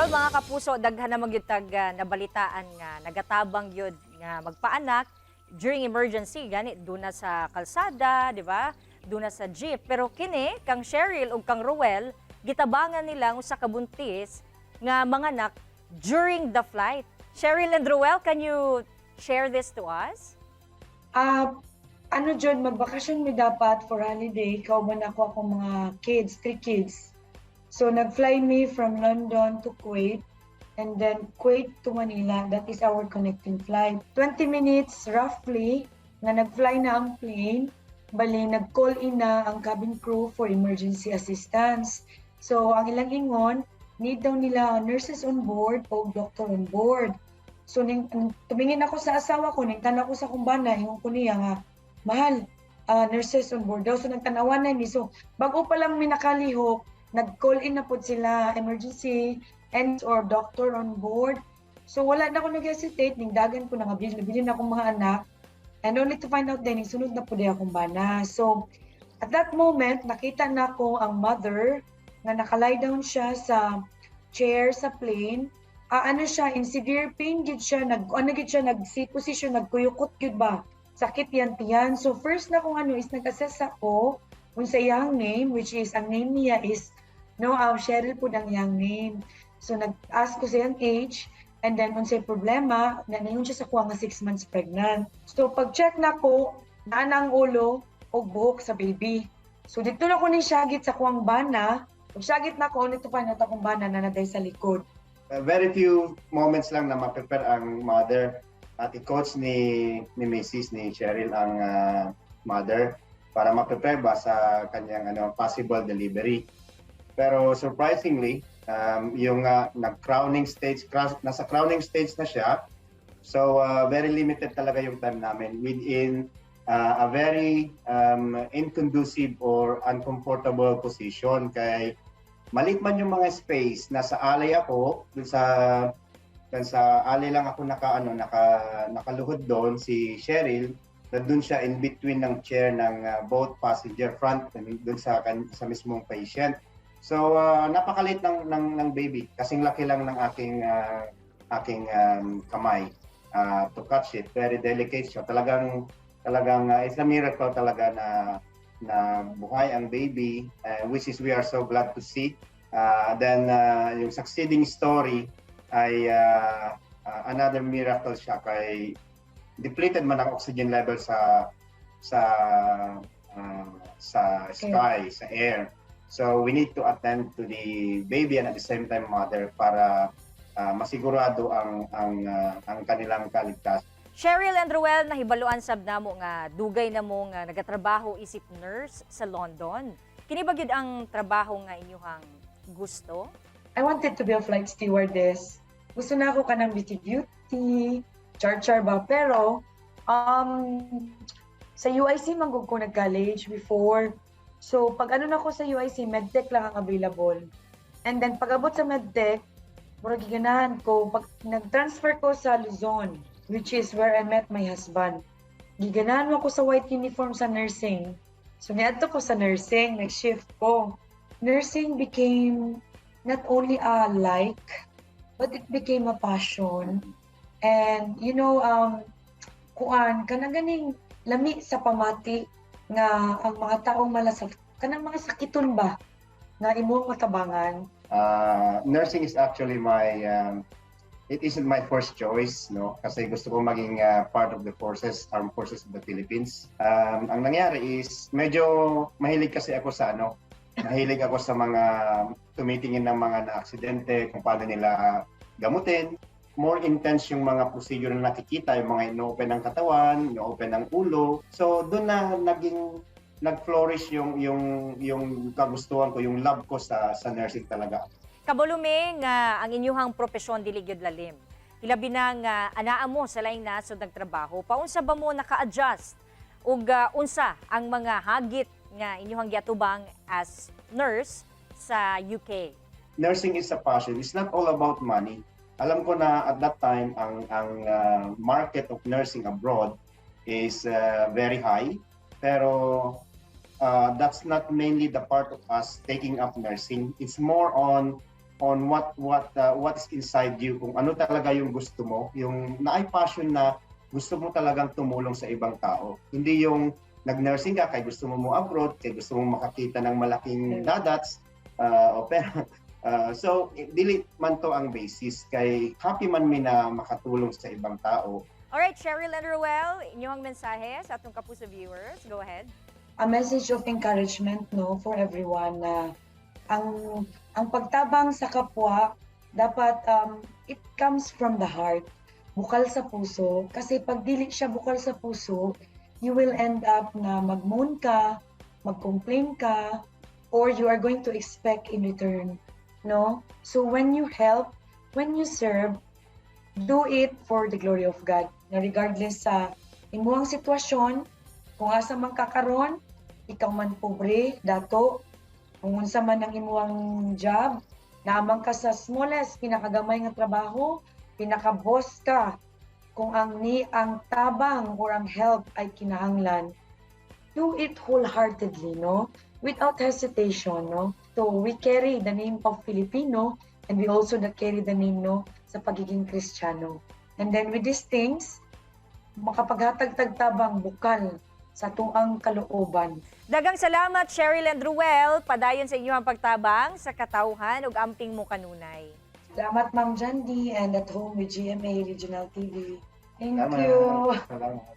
Well, mga kapuso, daghan na magyud tag nabalitaan nga nagatabang gyud nga magpaanak during emergency, gani duna sa kalsada, di ba? Duna sa jeep. Pero kini kang Cheryl ug kang Ruel, gitabangan nila ang usa ka buntis nga manganak during the flight. Cheryl and Ruel, can you share this to us? Ah, ano jud, magbakasyon mi dapat for holiday, kauban ako akong mga kids, three kids. So nag-fly me from London to Kuwait and then Kuwait to Manila. That is our connecting flight. 20 minutes roughly nga nag-fly na ang plane, bali nag-call in na ang cabin crew for emergency assistance. So ang ilang ingon, need daw nila nurses on board o doctor on board. So ning tumingin ako sa asawa ko, ning tanaw ko sa akong bana, ingon ko niya nga, "Mahal, nurses on board daw." So nagtanawan na mi. So bago pa lang mi nakalihok, nag-call in na pud sila, emergency and or doctor on board. So wala na ako nag-hesitate, ning dagan ko na nga bilin, nabilin akong mga anak. And only to find out then, ning sunod na pud akong bana. So at that moment, nakita na ko ang mother nga naka-lie down siya sa chair sa plane. Ah, ano siya, in severe pain gid siya, nag ano gid siya, nag sit position, nagkuyukot gid ba. Sakit yan tiyan. So first na kung ano is nag-assess ako unsa iyang name, which is ang name niya is no Cheryl pud ang iyang name. So nag-ask ko sa iyang age and then unsay problema na ningon siya sa kuha nga 6 months pregnant. So pag-check na ko, naa na ang ulo og buhok sa baby. So dito na ko ni syagit sa kuwang bana. Pag syagit na ko, only to find out akong bana na naday sa likod. Very few moments lang na ma-prepare ang mother at i-coach ni Mrs. ni Cheryl ang mother para ma-prepare ba sa kanyang ano, possible delivery. Pero surprisingly, yung nag-crowning stage, nasa crowning stage na siya. So very limited talaga yung time namin within a very inconducive or uncomfortable position kay maliit man yung mga space. Nasa alay ako dun sa alay lang ako naka ano, nakaluhod doon. Si Cheryl, nandun siya in between ng chair ng both passenger front and dun sa mismong patient. So napakaliit ng baby, kasing laki lang ng aking kamay to catch it. Very delicate siya talagang talagang it's a miracle talaga na buhay ang baby, which is we are so glad to see. Then yung succeeding story ay another miracle siya kay depleted man ang oxygen level sa sky, sa air. So we need to attend to the baby and at the same time mother para masigurado ang kanilang kaligtasan. Cheryl and Ruel, nahibaluan sab namo nga dugay na mo nga nagatrabaho isip nurse sa London. Kini ba gyud ang trabaho nga inyuhang gusto? I wanted to be a flight stewardess. Gusto na ako kanang beauty beauty, char-char ba. Pero, sa UIC man gud ko nag-college before. So, pag ano na ko sa UIC, medtech lang ang available. And then, pag abot sa medtech, murag giganahan ko, pag nag-transfer ko sa Luzon, which is where I met my husband. Giganahan mo ko sa white uniform sa nursing. So, niadto ko sa nursing, nag-shift ko. Nursing became not only a like, but it became a passion. And, kuan, kanang ganing lami sa pamati nga ang mga taong malasak, kanang mga sakiton ba, nga imong matabangan. Nursing is actually my it isn't my first choice, no? Kasi gusto ko maging part of the forces, Armed Forces of the Philippines. Ang nangyari is medyo mahilig kasi ako sa ano, mahilig ako sa mga tumitingin ng mga na-aksidente, kung paano nila gamutin. More intense yung mga procedure na nakikita, yung mga ino-open ng katawan, ino-open ng ulo. So doon na naging nag-flourish yung kagustuhan ko, yung love ko sa nursing talaga. Kabalo mi nga ang inyuhang propesyon dili gyud lalim. Hilabi na nga anaa mo sa laing nasod nagtrabaho. Paunsa ba mo naka-adjust ug unsa ang mga hagit nga inyuhang giatubang as nurse sa UK? Nursing is a passion. It's not all about money. Alam ko na at that time ang market of nursing abroad is very high. Pero that's not mainly the part of us taking up nursing. It's more on on what is inside you, kung ano talaga yung gusto mo, yung naay passion na gusto mo talagang tumulong sa ibang tao. Hindi yung nag-nursing ka kay gusto mo mo abroad, kay gusto mo makakita ng malaking dadats o pera. So dili man to ang basis kay happy man mi na makatulong sa ibang tao. Alright, Cheryl and Ruel, inyong mensahe sa atong Kapuso viewers. Go ahead. A message of encouragement, no, for everyone na ang pagtabang sa kapwa dapat it comes from the heart, bukal sa puso, kasi pag dili siya bukal sa puso, you will end up na mag-moan ka, mag-complain ka, or you are going to expect in return, no? So when you help, when you serve, do it for the glory of God na regardless sa imuhang sitwasyon, kung asa man ka karon, ikaw man pobre, dato, kung unsa man ang imuhang job, naa man ka sa smallest, pinakagamay nga trabaho, pinaka-boss ka, kung ang tabang or ang help ay kinahanglan, do it wholeheartedly, no? Without hesitation, no? So we carry the name of Filipino and we also the carry the name, no, sa pagiging Kristiyano. And then with these things, makapaghatag tag tabang bukal sa atuang kalooban. Daghang salamat, Cheryl and Ruel. Padayon sa inyong pagtabang sa katawhan ug amping mo kanunay. Salamat, Ma'am Jandy, and at home with GMA Regional TV. Thank Salamat. you. Salamat.